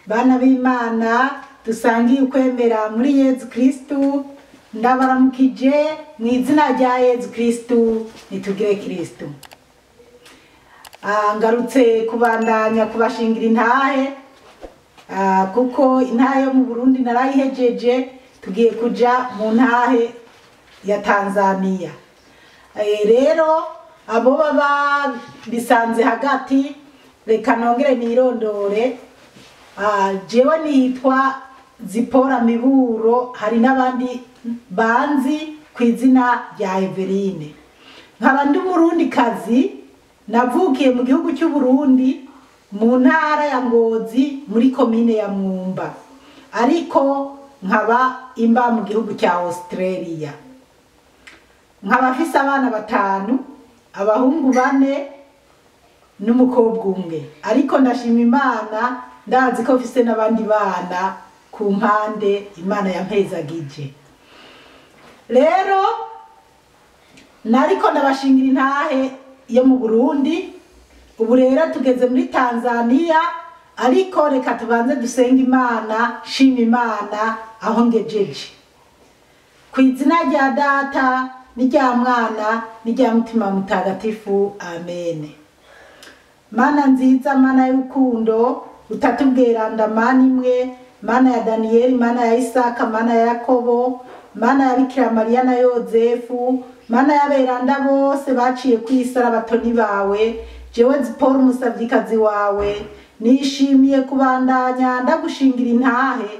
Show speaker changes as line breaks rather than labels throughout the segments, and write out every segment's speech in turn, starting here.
Bana b'Imana dusangiye ukwemera muri Yezu Kristu, ndabaramukije mu izina rya Yezu Kristu, nitugire Kristu. Ngarutse kubandanya kubashingira intahe, kuko intahe yo mu Burundi narayihejeje, tugiye kuja mu ntahe ya Tanzania. Rero abo baba bisanze hagati, reka nongere nirondore. Jewe nitwa Zipora Miburo, hari n'abandi banzi ku izina rya Everine. Nkaba ndi Umurundikazi, navukiye mu gihugu cy'u Burundi mu ntara ya Ngozi muri komine ya Mwumba, ariko nkaba imba mu gihugu cya Australia. Nkaba mfise abana 5, abahungu 4 n'umukobwa umwe, ariko ndashima Imana, ndazi ko mfise n'abandi bana ku mpande Imana yampezagije. Rero nariko ndabashingira intahe yo mu Burundi, ubu rero tugeze muri Tanzania, ariko reka tubanze dusenge Imana, shima Imana aho ngejeje. Ku izina rya Data n'irya Mwana n'irya Mutima Mutagatifu, amen. Mana nziza, Mana y'urukundo, utatubweranda Mana imwe, Mana ya Daniyeli, Mana ya Isaka, Mana ya Yakobo, Mana ya Bikira Mariya na Yozefu, Mana y'aberanda bose baciye kw'isara abatoni bawe, jewe Zipora umusavyikazi wawe, nishimiye kubandanya ndagushingira intahe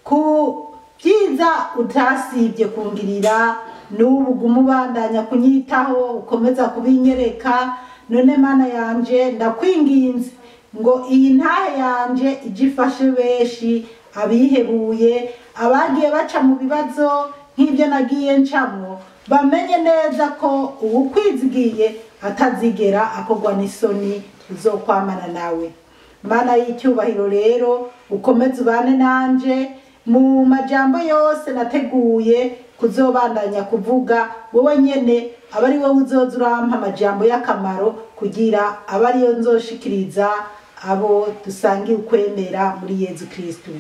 ku vyiza utasivye kungirira, n'ubu guma ubandanya kunyitaho, ukomeza kubinyereka. None Mana yanje ndakwinginze ngo iyi ntahe yanje ije ifashe benshi abihebuye, abagiye baca mu bibazo nk'ibyo nagiye ncamwo, bamenye neza ko uwukwizigiye atazigera akorwa n'isoni, uzokwamana nawe. Mana y'icyubahiro rero ukomeze ubane nanje mu majambo yose nateguye kuzobandanya kuvuga, wowe nyene aba ari wowe uzoza urampa amajambo y'akamaro kugira aba ariyo nzoshikiriza abo dusangiye ukwemera muri Yezu Kristu.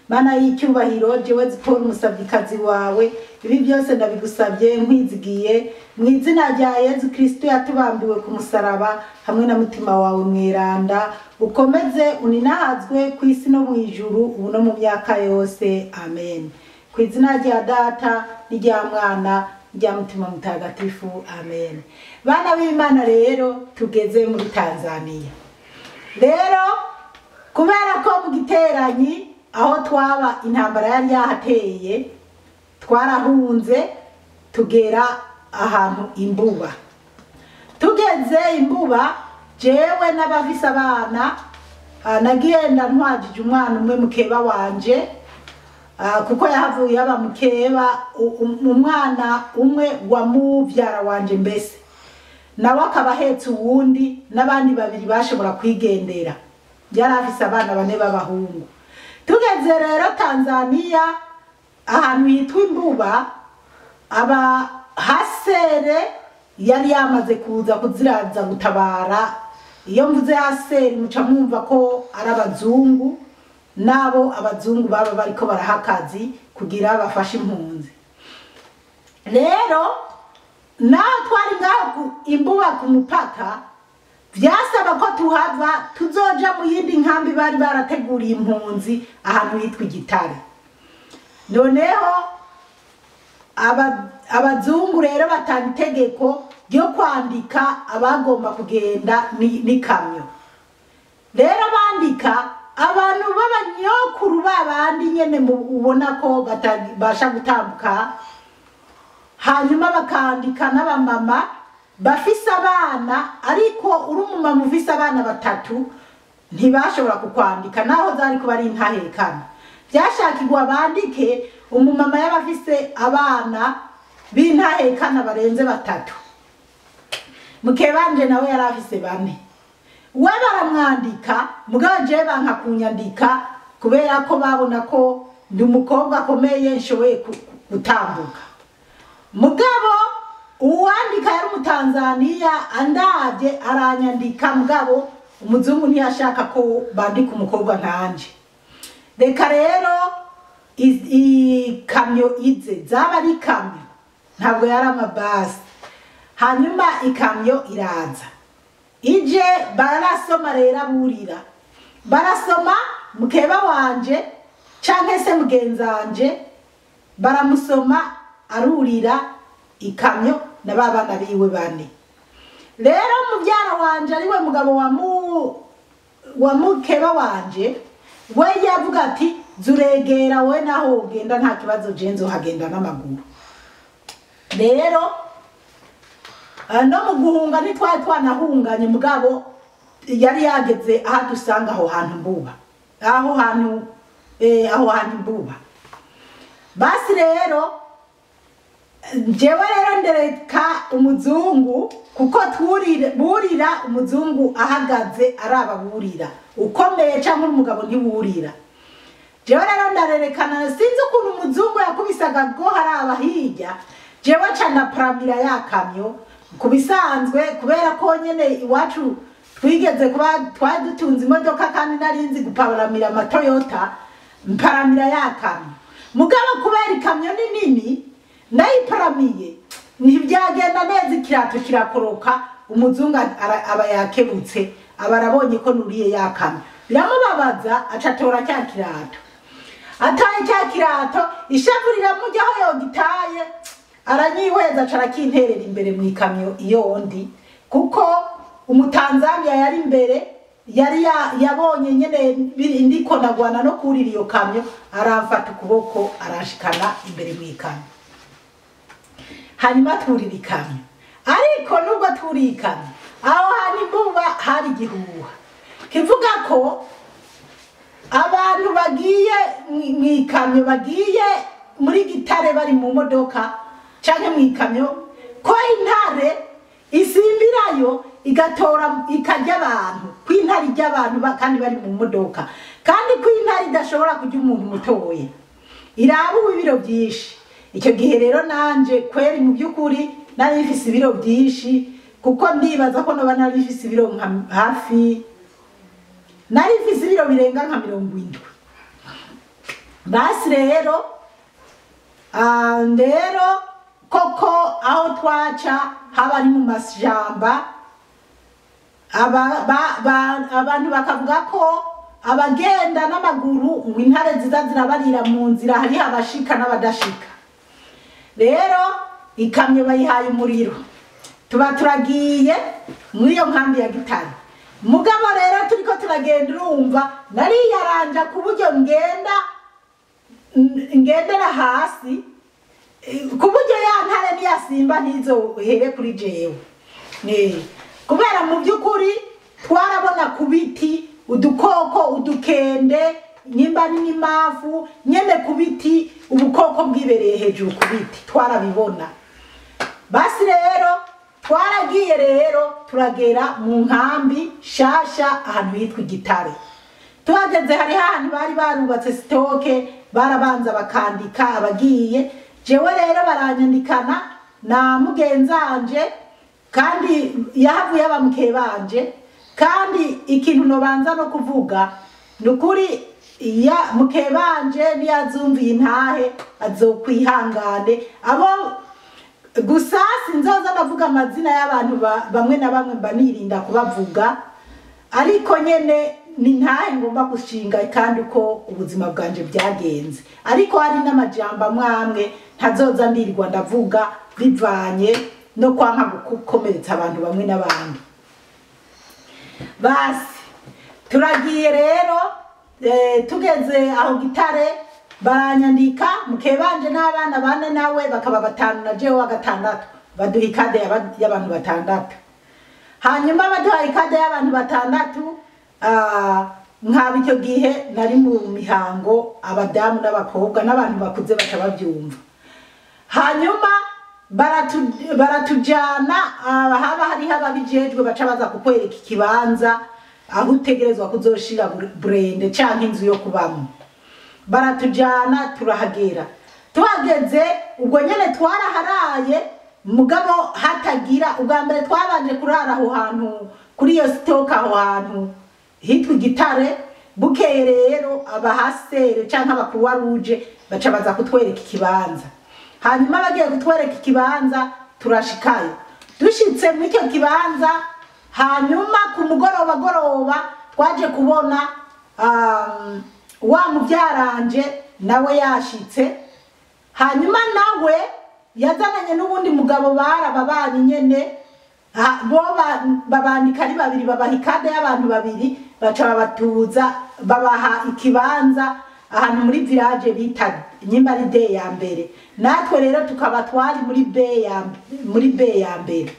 Mana y'icyubahiro, jewe Zipora umusavyikazi wawe, ibi byose ndabigusabye nkwizigiye mu izina rya Yezu Kristu yatubambiwe ku musaraba hamwe na mutima wawe mweranda, ukomeze uninahazwe ku isi no mu ijuru ubu no mu myaka yose, amen. Ku izina rya Data n'irya Mwana n'irya Mutima Mutagatifu, amen. Bana b'Imana rero tugeze muri Tanzania. Rero kubera ko mu giteranyi aho twaba intambara yari yahateye, twarahunze tugera ahantu Imbuba. Tugeze Imbuba, jewe n'abafise abana, nagenda ntwajije umwana umwe mukeba wanje, kuko yahavuye aba mukeba, umwana umwe wa muvyara wanje mbese, nawe akaba ahetse uwundi, n'abandi babiri bashobora kwigendera. Yari afise abana 4 b'abahungu. Tugeze rero Tanzania ahantu hitwa Imbuba, aba hasere yari yamaze kuza kuziraza gutabara. Iyo mvuze hasere muca mwumva ko ari abazungu, nabo abazungu baba bariko barahakazi kugira bafashe impunzi. Rero naho twari ngaho Imbuba ku mupaka, vyasaba ko tuhava tuzoja mu yindi nkambi bari barateguriye impunzi ahantu hitwa Igitare. Noneho abazungu rero batanga itegeko ryo kwandika abagomba kugenda n'ikamyo. Rero bandika abantu b'abanyokuru babandi nyene ubona ko batabasha gutambuka, hanyuma bakandika n'abamama bafise abana, ariko uri umumama ufise abana 3 ntibashobora kukwandika naho zari kuba ari intahekana. Byashakirwa bandike umumama y'abafise abana b'intahekana barenze 3. Mukebanje nawe yari afise 4. We baramwandika, mugabo jewe banka kunyandika kubera ko babona ko ndi umukobwa akomeye nshoboye gutambuka. Mugabo uwandika yari Umutanzania, andavye aranyandika, mugabo Umuzungu ntiyashaka ko bandika umukobwa nkanje. Reka rero ikamyo ize, zaba ari ikamyo, ntabwo yari amabasi. Hanyuma ikamyo iraza, ije barasoma rero aburira, barasoma mukeba wanje canke se mugenzanje, baramusoma arurira ikamyo na babana biwe bane. Rero muvyara wanje ariwe mugabo wa mukeba wanje, we yavuga ati zuregera we naho ugenda nta kibazo, je nzohagenda n'amaguru. Rero no mu guhunga ntitwari twanahunganye, mugabo yari yageze aho dusanga aho hantu mbuba, aho hantu mbuba. Basi rero jewe rero ndereka umuzungu, kuko burira umuzungu ahagaze araba burira, ukomeye canke umugabo ntiwurira. Jewe rero ndarerekana, sinzi ukuntu umuzungu yakubisaga go haraba hirya, jewe ca ndaparamira ya kamyo. Kubisanzwe kubera ko nyene iwacu twigeze kuba twari dutunze imodoka kandi narinzi guparamira amatoyota, mparamira ya kamyo. Mugabo kubera ikamyo ni nini ndayiparamiye ntibyagenda neza, ikirato kirakoroka, umuzungu aba yakebutse, aba arabonye ko nuriye ya kamyo, biramubabaza, aca atora cya kirato. Ataye cya kirato, ishavu riramujya aho yogitaye, aranyihweza aca arakinterera imbere mu ikamyo iyo ndi, kuko umutanzania yari imbere, yari yabonye nyene ndiko ndagwana no kurira iyo kamyo, aramfata ukuboko aranshikana imbere mu ikamyo. Hanyuma turira ikamyo. Ariko nubwo turira ikamyo, aho hantu imbuba hari igihuha kivuga ko abantu bagiye mu ikamyo, bagiye muri Gitare bari mu modoka canke mu ikamyo, ko intare isimbirayo igatora ikarya abantu, ko intare irya abantu kandi bari mu modoka, kandi ko intare idashobora kurya umuntu mutoya, iraba ibiro byinshi. Icyo gihe rero nanje kweri mu by'ukuri nari mfise ibiro byinshi, kuko ndibaza ko noba nari mfise ibiro nka hafi, nari mfise ibiro birenga nka 70. Basi rero rero koko aho twaca haba ari mu mashyamba, abantu bakavuga ko abagenda n'amaguru ngo intare ziza zirabarira mu nzira, hariho abashika n'abadashika. Rero ikamyo bayihaye umuriro, tuba turagiye muri iyo nkambi ya Gitare. Mugabo rero turiko turagenda, urumva nariyaranja ku buryo ngendera hasi, ku buryo ya ntare niyasimba ntizohere kuri jewe. Kubera mu by'ukuri twarabona ku biti udukoko, udukende, nyimba n'imafu nyene ku biti, ubukoko bwibereye hejuru ku biti twarabibona. Basi rero twaragiye rero turagera mu nkambi shasha ahantu hitwa Gitare. Tuhageze hari ahantu bari barubatse sitoke, barabanza bakandika abagiye. Jewe rero baranyandikana na mugenzanje, kandi yahavuye abamukeye banje. Kandi ikintu nobanza no kuvuga nukuri, ya mukebanje niyazumviye intahe azokwihangane. Abo gusa sinzoza ndavuga amazina y'abantu bamwe na bamwe mba nirinda kubavuga, ariko nyene ni ntahe ngomba gushinga kandi uko ubuzima bwanje byagenze. Ariko hari n'amajambo amwe ntazoza ndirirwa ndavuga bivanye no kwanka gukomeretsa abantu bamwe n'abandi. Basi turagiye rero, tugeze aho Gitare baranyandika mukebanje n'abana bane nawe bakaba batanu na jewe wa gatandatu, baduha ikade y'abantu batandatu. Hanyuma baduha ikade y'abantu batandatu, nkaba icyo gihe nari mu mihango, abadamu n'abakobwa n'abantu bakuze baca babyumva. Hanyuma baratujana, haba hariho ababijejwe baca baza kukwereka ikibanza aho utegerezwa kuzoshira burende canke inzu yo kubamo. Baratujana turahagera. Tuhageze ubwo nyene twaraharaye, mugabo hatagira. Ubwa mbere twabanje kurara aho hantu Kuri iyo sitoke aho hantu hitwa Igitare. Bukeye rero abahasere canke abakuruwa ruje baca baza kutwereka ikibanza. Hanyuma bagiye kutwereka ikibanza, turashikayo. Dushitse muri icyo kibanza, hanyuma ku mugoroba goroba twaje kubona wa muvyaranje nawe yashitse. Hanyuma nawe yazananye n'ubundi mugabo, barababanyi nyene. Bo babandika ari babiri, babaha ikade y'abantu babiri, baca babatuza, babaha ikibanza ahantu muri village bita nyimba ari D ya mbere. Natwe rero tukaba twari muri B ya mbere.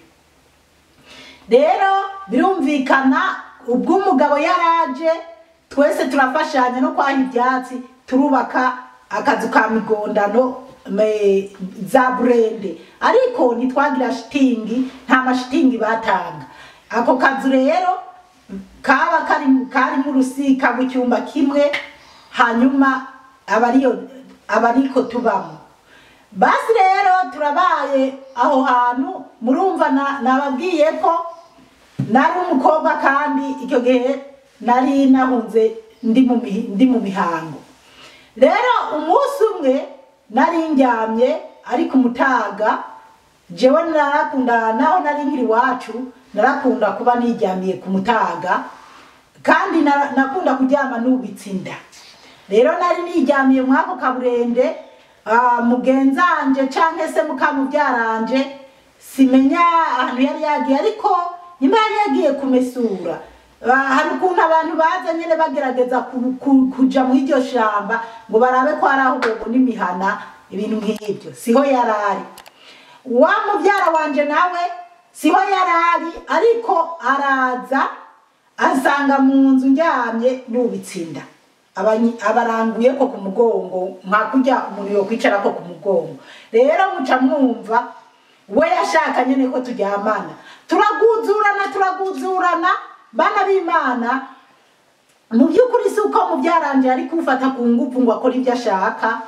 Rero birumvikana, ubwo umugabo yaraje, twese turafashanya no kwaha ibyatsi, turubaka akazu ka migondano za burende, ariko ntitwagira shitingi, nta mashitingi batanga. Ako kazu rero kaba karimo urusika rw'icyumba kimwe, hanyuma abariko tubamo. Basi rero turabaye aho hantu. Murumva nababwiye ko nari umukobwa, kandi icyo gihe nari nahunze ndi mu mihango. Rero umunsi umwe nari ndyamye ariko umutaga, jewe narakunda, naho nari nkiri iwacu narakunda kuba niryamiye ku mutaga, kandi nakunda kuryama nubitse inda. Rero nari niryamiye mwako kaburende, mugenzanje canke se mukamubyaranje, simenya ahantu yari yagiye, ariko nyuma yari yagiye kumesura. Hari ukuntu abantu baza nyene bagerageza kuja mu iryo shamba ngo barabe ko hari aho bobona imihana, ibintu nk'ibyo. Siho yarari. Wa muvyara wanje nawe siho yarari, ariko araza asanga mu nzu ndyamye nubitse inda, abaranguye ko ku mugongo nka kurya umuntu yokwicarako ku mugongo. Rero muca mwumva, we yashaka nyene ko turyamana, turaguzurana, turaguzurana. Bana b'Imana, mu by'ukuri si uko mubyaranje ari kumfata ku nguvu ngo akore ibyo ashaka,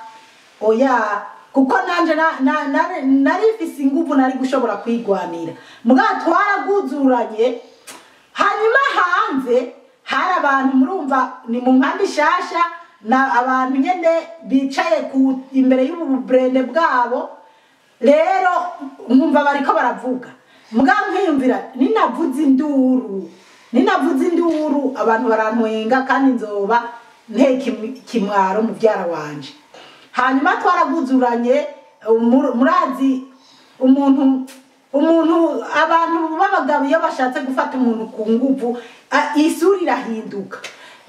oya, kuko nanje nari mfise inguvu, nari gushobora kwigwanira. Mugabo twaraguzuranye. Hanyuma hanze hari abantu, murumva ni mu nkambi shasha, na abantu nyene bicaye ku imbere y'ubu burende bwabo. Rero nkumva bariko baravuga, mugabo nkiyumvira ninavuze induru abantu barantwenga, kandi nzoba nteka ikimwaro muvyara wanje. Hanyuma twaraguzuranye. Murazi umuntu, abantu b'abagabo iyo bashatse gufata umuntu ku nguvu, isura irahinduka.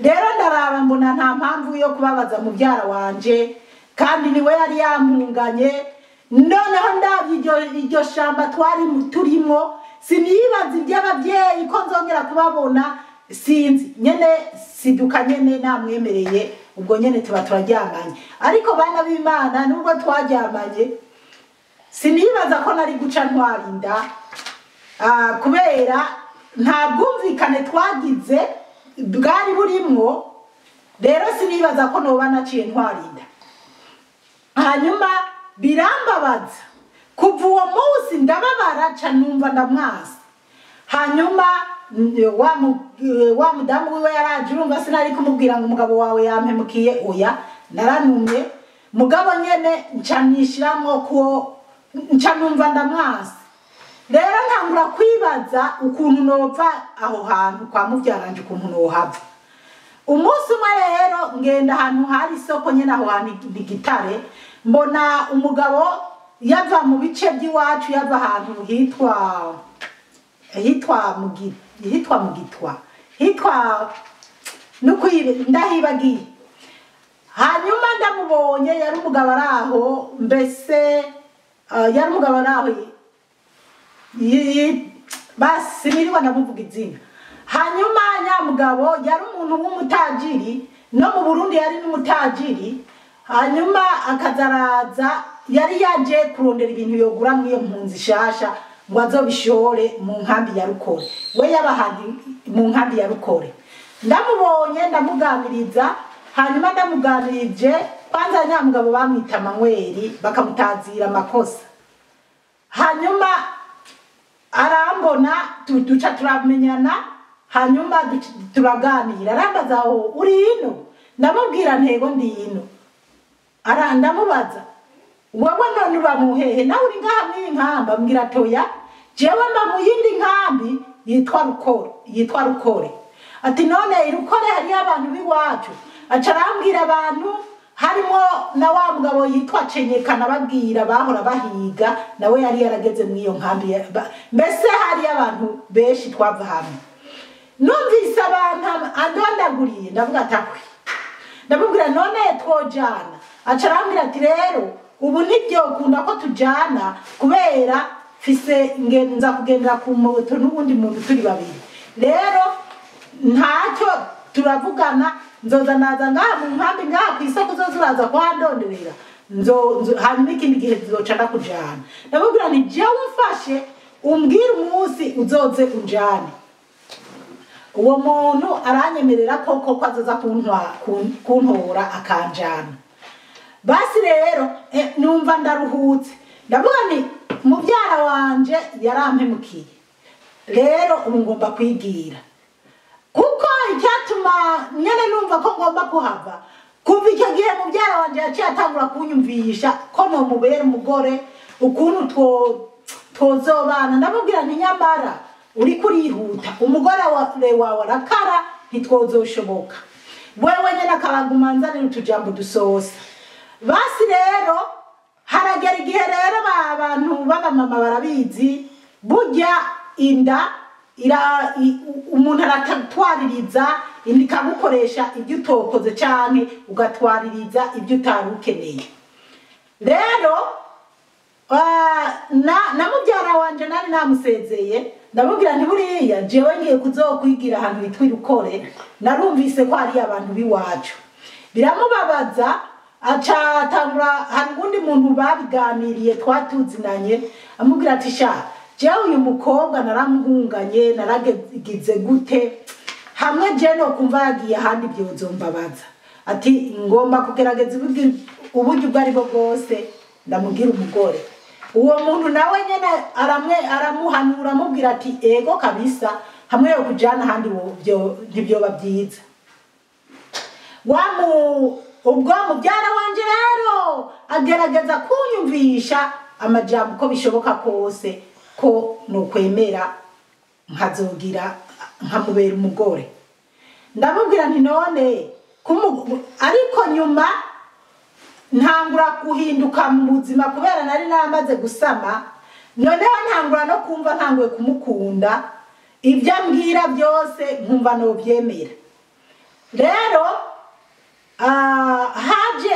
Rero ndaraba mbona nta mpamvu yo kubabaza mubyara wanje, kandi niwe yari yampunganye. Noneho ndabye iryo shamba twari turimo, sinibaza iby'ababyeyi ko nzongera kubabona, sinzi nyene, siduka nyene namwemereye. Ubwo nyene tuba turaryamanye. Ariko bana b'Imana, nubwo twaryamanye, sinibaza ko nari guca ntwara inda, kubera nta bwumvikane twagize bwari burimwo. Rero sinibaza ko noba naciye ntwara inda. Hanyuma birambabaza, kuva uwo munsi ndababara ca, numva ndamwasa. Hanyuma wa mudamu wiwe yaraje. Urumva sinari kumubwira ngo umugabo wawe yampemukiye, oya, naranumye. Mugabo nyene nca nishiramwo ko nca numva ndamwasa. Rero ntangura kwibaza ukuntu nova aho hantu kwa muvyaranje, ukuntu nohava. Umunsi umwe rero ngenda ahantu hari isoko nyene aho hantu Igitare, mbona umugabo yava mu bice by'iwacu, yava ahantu hitwa Mugitwa, hitwa nukwibe ndahibagiye. Hanyuma ndamubonye, yari umugabo ari aho, mbese yari umugabo ari aho, basi nirirwa ndamuvuga izina. Hanyuma nyamugabo yari umuntu w'umutajiri, no mu Burundi yari n'umutajiri. Hanyuma akazaraza, yari yaje kurondera ibintu yogura mu iyo mpunzi shasha ngo azobishore mu nkambi ya Rukore. We yabahandi mu nkambi ya Rukore. Ndamubonye, ndamuganiriza. Hanyuma ndamuganirije, kwanza nyamugabo bamwita Manweri, bakamutazira amakosa. Hanyuma arambona, duca turamenyana. Hanyuma turaganira, arambaza aho uri ino, ndamubwira ntego ndi ino. Ndamubaza wewe none uba muhehe, nawe uri ngaha mw'iyi nkambi? Ambwira toya, jewe mba mu yindi nkambi yitwa Rukore, yitwa Rukore. Ati none i Rukore hariyo abantu b'iwacu? Aca arambwira abantu harimo na wa mugabo yitwa Cenyeka, nababwira bahora bahiga, nawe yari yarageze mw'iyo nkambi. Mbese hariyo abantu benshi twava hamwe. Numvise abantu andondaguriye, ndavuga atakwi, ndamubwira none twojana? Aca arambwira ati rero ubu ntibyokunda ko tujana, kubera mfise nza kugendera ku moto n'uwundi muntu turi babiri. Rero ntacyo, turavugana, nzoza naza ngaha mu nkambi, ngaha ku isoko, uzoza uraza kuhandonderera, hanyuma ikindi gihe nzoca ndakujana. Ndamubwira nti jewe umfashe umbwire umunsi uzoze unjane. Uwo muntu aranyemerera koko ko azoza kuntora akanjana. Basi rero numva ndaruhutse, ndavuga nti mubyara wanje yarampemukiye, rero ubu ngomba kwigira. Kuko icyatuma nyene numva ko ngomba kuhava, kuva icyo gihe mubyara wanje yaciye atangura kunyumvisha ko nomubera umugore, ukuntu twozobana. Ndamubwira nti nyamara uriko urihuta, umugore wawe arakara, ntitwozoshoboka. Wewe nyene akabaguma nzanira utujambo dusosa. Basi rero haragera igihe rero abantu b'abamama barabizi, burya inda umuntu aratwaririza, inda ikagukoresha ibyo utokoze canke ugatwaririza ibyo utari ukeneye. Rero na mubyara wanje nari namusezeye, ndamubwira nti buriya jewe ngiye kuzokwigira ahantu hitwa i Rukore, narumvise ko hari abantu b'iwacu. Biramubabaza, aca atangura, hari uwundi muntu babiganiriye twatuzinanye, amubwira ati sha jewe uyu mukobwa naramuhunganye, naragize gute, hamwe je no kumva yagiye ahandi byozombabaza. Ati ngomba kugerageza uburyo ubwo aribwo bwose ndamubwira umugore. Uwo muntu nawe nyene aramwe aramuhanura, amubwira ati ego kabisa, hamwe yo kujana ahandi ntibyoba byiza. Wamu ubwo mubyara wanje rero agerageza kunyumvisha amajambo uko bishoboka kose ko nokwemera nkazogira nkamubera umugore. Ndamubwira nti none ariko nyuma ntangura guhinduka mu buzima, kubera nari namaze gusama. Noneho ntangura no kumva ntanguye kumukunda, ibyo ambwira byose nkumva nobyemera. Rero haje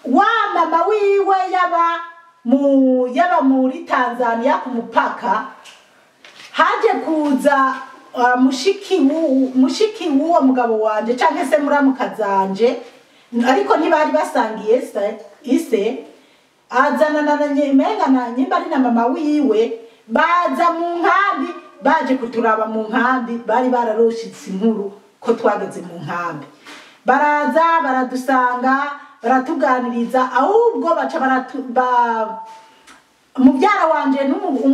wa mama wiwe yaba muri Tanzania ku mupaka, haje kuza mushiki w'uwo mugabo wanje canke se muramukazanje, ariko ntibari basangiye se, ise azana na menga na nyimba ari na mama wiwe, baza mu nkambi, baje kuturaba mu nkambi. Bari bararoshitse inkuru ko twageze mu nkambi, baraza baradusanga, baratuganiriza. Ahubwo baca mubyara wanje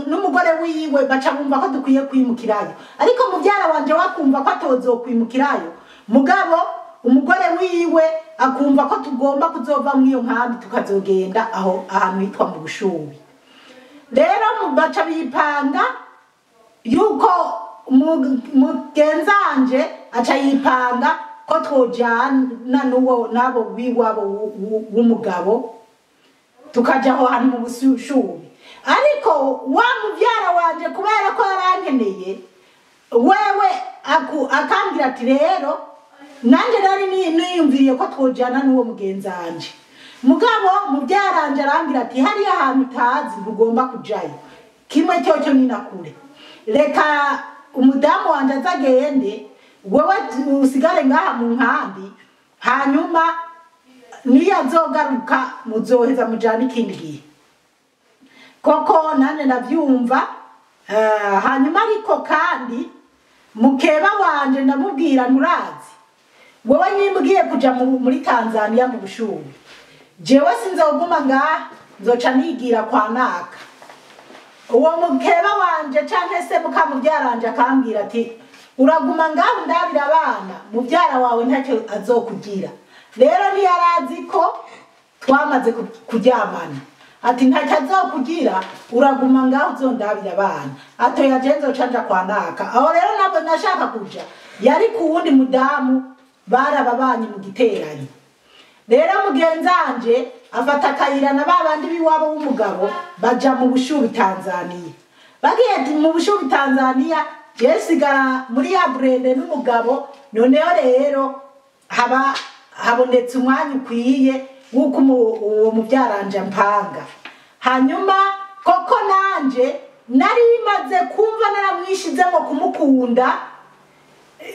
n'umugore wiwe baca bumva ko dukwiye kwimukirayo, ariko mubyara wanje wakumva ko atozokwimukirayo, mugabo umugore wiwe akumva ko tugomba kuzova mu iyo nkambi tukazogenda aho ahantu hitwa mu Bushubi. Rero baca bipanga yuko mugenzanje aca yipanga ko twojana n'uwo n'abo biwabo w'umugabo, tukaja aho hantu mu Bushubi. Ariko wa muvyara wanje, kubera ko yarankeneye wewe, akambwira ati rero nanje nari niyumviriye ko twojana n'uwo mugenzanje, mugabo muvyaranje arambwira ati hariya ahantu utazi ntugomba kujayo, kimwe cyocyo ni nakure, reka umudamu wanje azagende, wewe usigare ngaha mu nkambi, hanyuma niyo azogaruka muzoheza mujane ikindi gihe. Koko nanje ndavyumva. Hanyuma ariko kandi mukeba wanje ndamubwira nturazi wowe nyimba ugiye kuja muri Tanzania mu Bushubi, jewe sinzoguma ngaha, nzoca nigira kwa naka. Uwo mukeba wanje canke se mukamubyaranje akambwira ati Uraguma ngaho ndabira abana, mubyara wawe ntacyo azokugira. Rero ntiyarazi ko twamaze kuryamana. Ati ntacyo azokugira, uraguma ngaho uzondabira abana. Atoya je nzoca nja kwa naka. Aho rero ntabwo nashaka kuja, yari ku wundi mudamu barababanye mu giteranyo. Rero mugenzanje afata akayira na babandi b'iwabo w'umugabo baja mu Bushubi Tanzania. Bagiye mu Bushubi Tanzania, je sigara muri ya burende n'umugabo. Noneho rero haba habonetse umwanya ukwiye w'uko uwo mubyaranje mpanga. Hanyuma koko nanje nari maze kumva naramwishizemo kumukunda,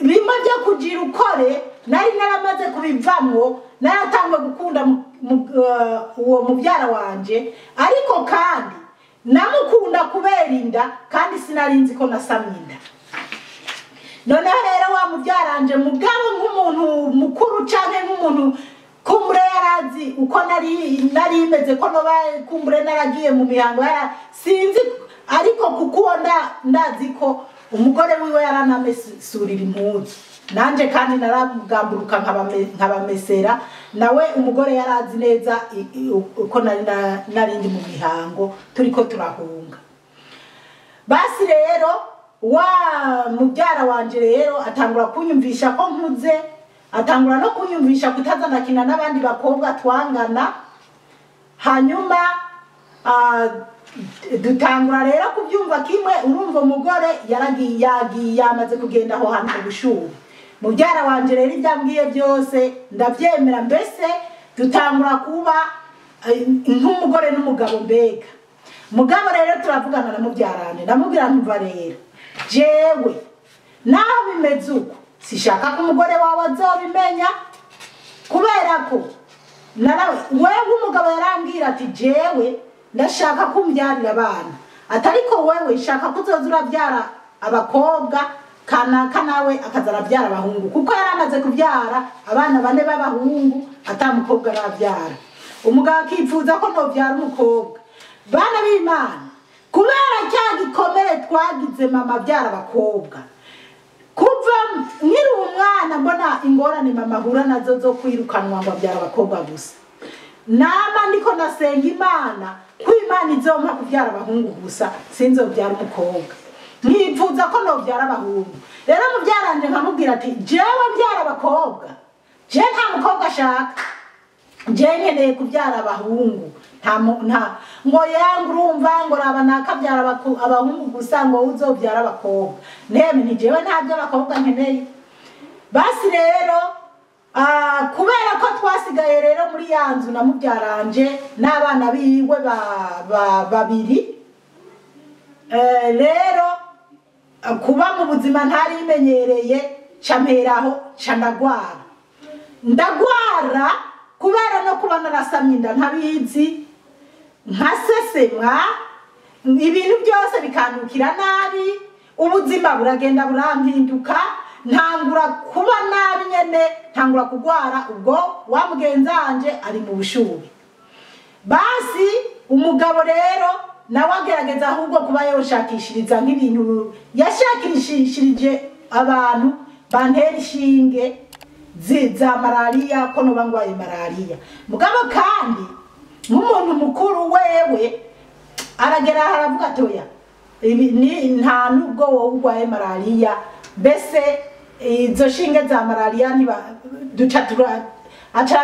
bimwe byo kugira ukore nari naramaze kubivamwo, naratangwe gukunda uwo mubyara wanje. Ariko kandi namukunda kubera inda, kandi sinarinzi ko nasamye inda. Noneho rero wa mubyaranje mugabo nk'umuntu mukuru canke nk'umuntu kumbure yarazi uko nari imeze, ko noba kumbure naragiye mu mihango yara sinzi, ariko kuko ndazi ko umugore wiwe yaranamesurira impuzu, nanje kandi naragamburuka nkabamesera, nawe umugore yarazi neza uko narindi mu mihango turiko turahunga. Basi rero wa mubyara wanje rero atangura kunyumvisha ko nkuze, atangura no kunyumvisha kutaza ndakina n'abandi bakobwa twangana. Hanyuma dutangura rero kubyumva kimwe. Urumva umugore yaragiye yagiye yamaze kugenda aho hantu Bushubi. Mubyara wanje rero ibyambwiye byose ndabyemera, mbese dutangura kuba nk'umugore n'umugabo mbega. Mugabo rero turavugana na mubyaranje, ndamubwira ntumva rero jewe naho bimeze uko sishaka ko umugore wawe azobimenya, kubera ko wewe umugabo yarambwira ati jewe ndashaka kumbyarira abana, atariko wewe shaka kuzoza urabyara abakobwa kanaka nawe akaza arabyara abahungu, kuko yaramaze kubyara abana bane b'abahungu atamukobwa arabyara. Umugabo akifuza ko nobyara umukobwa. Bana b'Imana, kubera cya gikomere twagize mama abyara abakobwa, kuva nkiri umwana mbona ingorane mama ahura nazo zo kwirukanwa ngo abyara abakobwa gusa. Nama ndiko nasenga Imana ko Imana izompa kubyara abahungu gusa, sinzobyara umukobwa. Nkifuza ko nobyara abahungu. Rero mubyaranje nkamubwira ati jewe mbyara abakobwa, je nta mukobwa ashaka, je nkeneye kubyara abahungu. Nta ngo yangu urumva ngo raba nakabyara abahungu gusa ngo uzobyara abakobwa. Neme nti jewe ntabyo abakobwa nkeneye. Basi rero kubera ko twasigaye rero muri ya nzu na mubyaranje n'abana biwe babiri, rero kuba mu buzima ntari imenyereye, camperaho ca ndagwara. Ndagwara kubera no kuba narasamye inda ntabizi, nkasesemwa, ibintu byose bikanukira nabi, ubuzima buragenda burampinduka, ntangura kuba nabi nyene, ntangura kugwara. Ubwo wa mugenzanje ari mu Bushubi. Basi umugabo rero nawe agerageza ahubwo kuba yoshakishiriza nk'ibintu yashakishirije abantu bantera ishinge za malaria, ko noba ngwaye malaria. Mugabo kandi nk'umuntu mukuru wewe aragera aravuga atoya nta nubwo wowe urwaye malaria, mbese izo shinge za malaria duca aca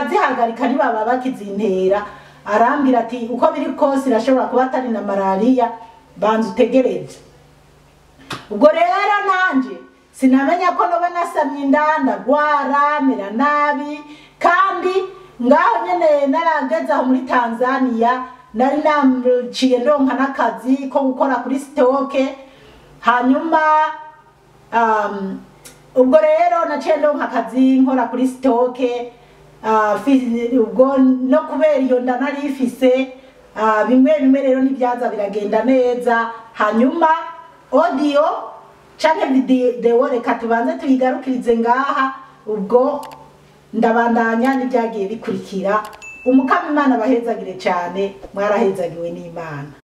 ntibaba bakizintera. Arambwira ati uko biri kose irashobora kuba atari na malaria, banza utegereze. Ubwo rero nanje sinamenya ko noba nasamye inda, ndagwara mera nabi, kandi ngaho nyene narageze aho muri Tanzania nari naciye ndonka n'akazi ko gukora kuri stoke. Hanyuma ubwo rero naciye ndonka akazi nkora kuri stoke, ubwo no kubera iyo nda nari ifise, bimwe bimwe rero ntibyaza biragenda neza. Hanyuma audio canke video reka tubanze tuyigarukirize ngaha, ubwo ndabandanya n'ibyagiye bikurikira. Umukama Imana abahezagire cyane, mwarahezagiwe n'Imana.